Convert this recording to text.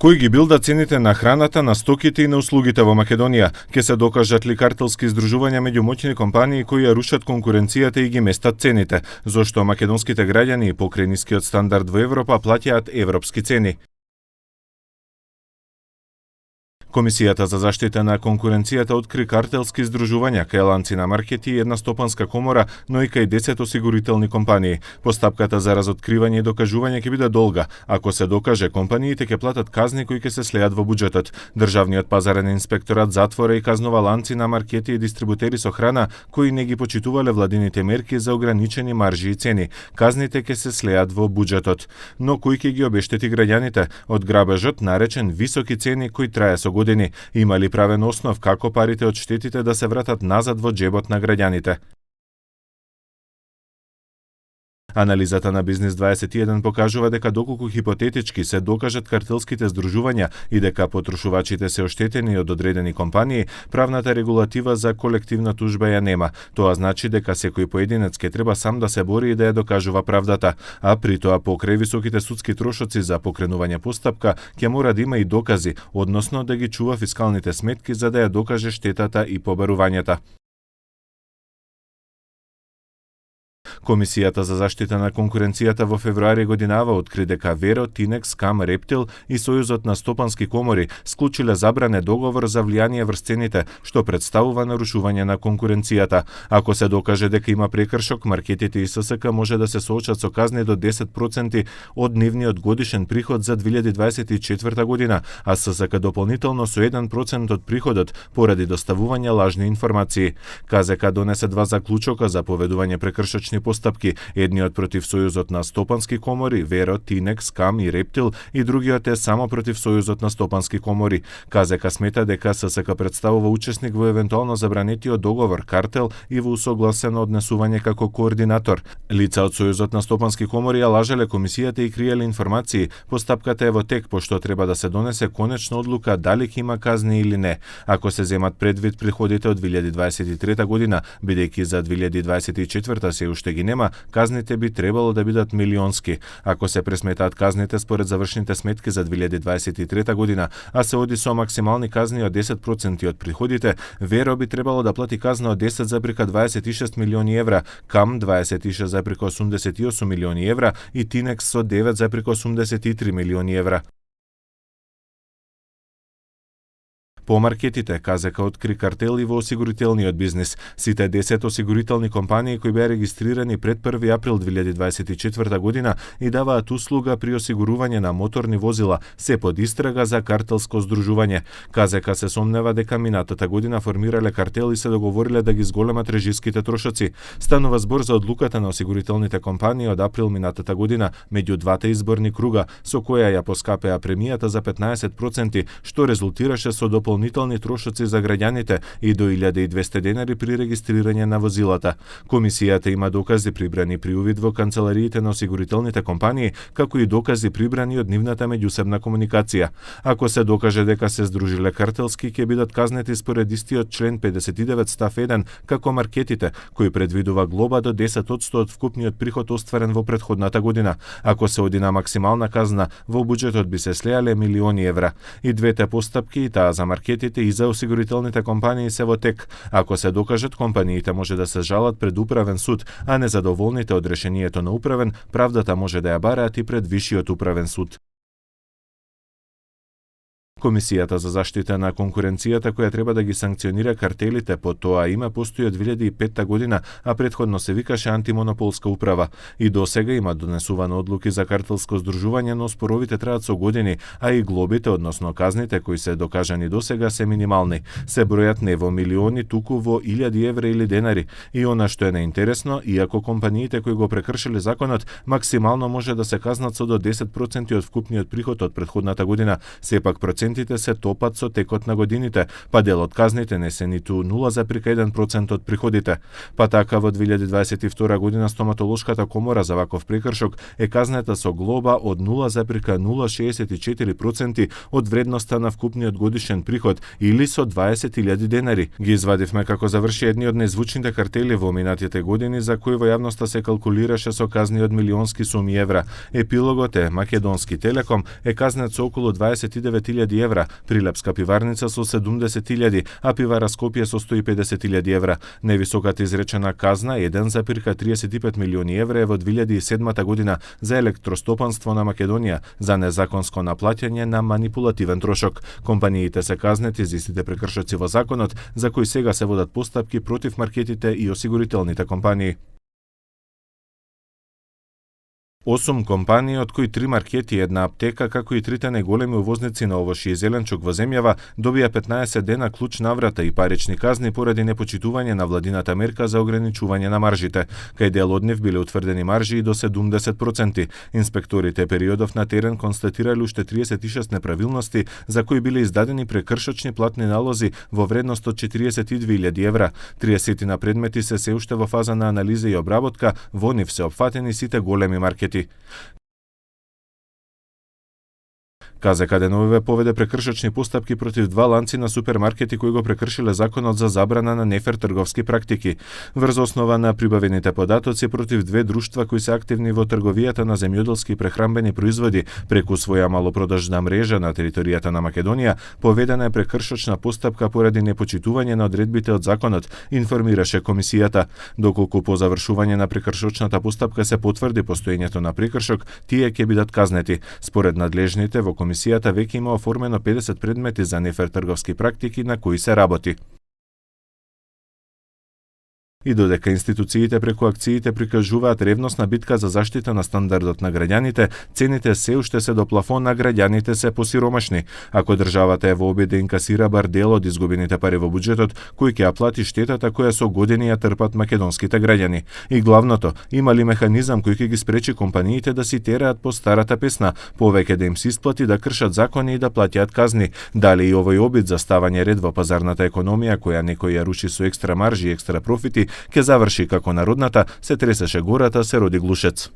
Кои ги билда цените на храната, на стоките и на услугите во Македонија? Ке се докажат ли картелски здружувања меѓу моќни компании кои ја рушат конкуренцијата и ги местат цените? Зошто македонските граѓани покрај нискиот стандард во Европа плаќаат европски цени? Комисијата за заштита на конкуренцијата откри картелски здружувања кај ланци на маркети и една стопанска комора, но и кај 10 осигурителни компании. Постапката за разоткривање и докажување ќе биде долга. Ако се докаже, компаниите ќе платат казни кои ќе се слеат во буџетот. Државниот пазарен инспекторат затвора и казнува ланци на маркети и дистрибутери со храна кои не ги почитувале владините мерки за ограничени маржи и цени. Казните ќе се слеат во буџетот. Но кој ќе ги обештети граѓаните од грабежот наречен високи цени кои трае со години? Има ли правен основ како парите од штетите да се вратат назад во џебот на граѓаните? Анализата на Бизнес 21 покажува дека доколку хипотетички се докажат картелските здружувања и дека потрошувачите се оштетени од одредени компании, правната регулатива за колективна тужба ја нема. Тоа значи дека секој поединец ќе треба сам да се бори и да ја докажува правдата, а при тоа покрај високите судски трошоци за покренување постапка ќе мора да има и докази, односно да ги чува фискалните сметки за да ја докаже штетата и побарувањата. Комисијата за заштита на конкуренцијата во февруари годинава откри дека Веро, Тинекс, Кам, Рептил и Сојузот на стопански комори склучиле забранен договор за влијание врз цените, што представува нарушување на конкуренцијата. Ако се докаже дека има прекршок, маркетите и ССК може да се соочат со казни до 10% од нивниот годишен приход за 2024 година, а ССК дополнително со 1% од приходот поради доставување лажни информации. КЗК донесе два заклучока за поведување прекршочни постапки, едниот против Сојузот на стопански комори, Веро, Тинекс, Кам и Рептил, и другиот е само против Сојузот на стопански комори. КЗК смета дека ССК представува учесник во евентуално забранетиот договор, картел и во усогласено однесување како координатор. Лица од Сојузот на стопански комори ја лажеле комисијата и криеле информации. Постапката е во тек, пошто треба да се донесе конечна одлука дали ќе има казни или не. Ако се земат предвид приходите од 2023 година, бидејќи за 2024 се уште ги нема, казните би требало да бидат милионски. Ако се пресметаат казните според завршните сметки за 2023 година, а се оди со максимални казни од 10% од приходите, Веро би требало да плати казна од 10,26 милиони евра, Кам 26,88 милиони евра и Тинекс со 9,83 милиони евра. По маркетите, КЗК откри картели во осигурителниот бизнис. Сите 10 осигурителни компании кои беа регистрирани пред 1 април 2024 година и даваат услуга при осигурување на моторни возила, се под истрага за картелско здружување. КЗК се сомнева дека минатата година формирале картел и се договориле да ги зголемат режиските трошоци. Станува збор за одлуката на осигурителните компании од април минатата година меѓу двата изборни круга, со која ја поскапеа премијата за 15%, што резултираше со дополнителни трошоци за граѓаните и до 1200 денари при регистрирање на возилата. Комисијата има докази прибрани при увид во канцелариите на осигурителните компании, како и докази прибрани од нивната меѓусебна комуникација. Ако се докаже дека се здружиле картелски, ќе бидат казнети според истиот член 59 став 1, како маркетите, кој предвидува глоба до 10% од вкупниот приход остварен во претходната година. Ако се оди на максимална казна, во буџетот би се слеале милиони евра. И двете постапки, и таа за маркетите и за осигурителните компании, се во тек. Ако се докажат, компаниите може да се жалат пред управен суд, а незадоволните од решението на управен, правдата може да ја бараат и пред вишиот управен суд. Комисијата за заштита на конкуренцијата, која треба да ги санкционира картелите по тоа име, постои од 2005 година, а претходно се викаше антимонополска управа. И досега има донесувано одлуки за картелско здружување, но споровите траат со години, а и глобите, односно казните кои се докажани досега, се минимални. Се бројат не во милиони, туку во 1000 евра или денари. И она што е неинтересно, иако компаниите кои го прекршиле законот максимално може да се казнат со до 10% од вкупниот приход од претходната година, сепак процентите контрибуентите се топат со текот на годините, па дел од казните не се ниту 0,1% од приходите. Па така во 2022 година стоматолошката комора за ваков прекршок е казнета со глоба од 0,064% од вредноста на вкупниот годишен приход или со 20.000 денари. Ги извадивме како заврши едни од најзвучните картели во минатите години за кои во јавноста се калкулираше со казни од милионски суми евра. Епилогот е Македонски Телеком е казнет со околу 29.000 евра, Прилепска пиварница со 70.000, а пивара Скопје со 150.000 евра. Невисоката изречена казна 1,35 милиони евра е во 2007 година за електростопанство на Македонија за незаконско наплаќање на манипулативен трошок. Компаниите се казнети за истите прекршоци во законот, за кои сега се водат постапки против маркетите и осигурителните компании. 8 компании, од кои 3 маркети и една аптека, како и трите најголеми увозници на овошје и зеленчук во земјава, добија 15 дена клуч наврата и парични казни поради непочитување на владината мерка за ограничување на маржите. Кај дел од нив биле утврдени маржи и до 70%. Инспекторите периодов на терен констатирале уште 36 неправилности, за кои биле издадени прекршочни платни налози во вредност од 42.000 евра. 30 на предмети се уште во фаза на анализа и обработка, во нив се опфатени сите големи маркети. КЗК деновиве поведе прекршочни постапки против 2 ланци на супермаркети кои го прекршиле законот за забрана на нефер трговски практики. Врз основа на прибавените податоци против 2 друштва кои се активни во трговијата на земјоделски прехрамбени производи преку своја малопродажна мрежа на територијата на Македонија, поведена е прекршочна постапка поради непочитување на одредбите од законот, информираше комисијата. Доколку по завршување на прекршочната постапка се потврди постоењето на прекршок, тие ќе бидат казнети. Според надлежните во комисијата веќе има оформено 50 предмети за нефер трговски практики на кои се работи. И додека институциите преку акциите прикажуваат ревностна битка за заштита на стандардот на граѓаните, цените се уште се до плафон, а граѓаните се посиромашни. Ако државата е во обид да инкасира бар дел од изгубените пари во буџетот, кој ќе ја плати штетата која со години ја трпат македонските граѓани. И главното, има ли механизам кој ќе ги спречи компаниите да си тераат по старата песна, повеќе да им се исплати да кршат закони и да платиат казни? Дали и овој обид за ставање ред во пазарната економија која некој ја руши со екстра маржи и екстра профити ќе заврши како народната се тресеше гората, се роди глушец.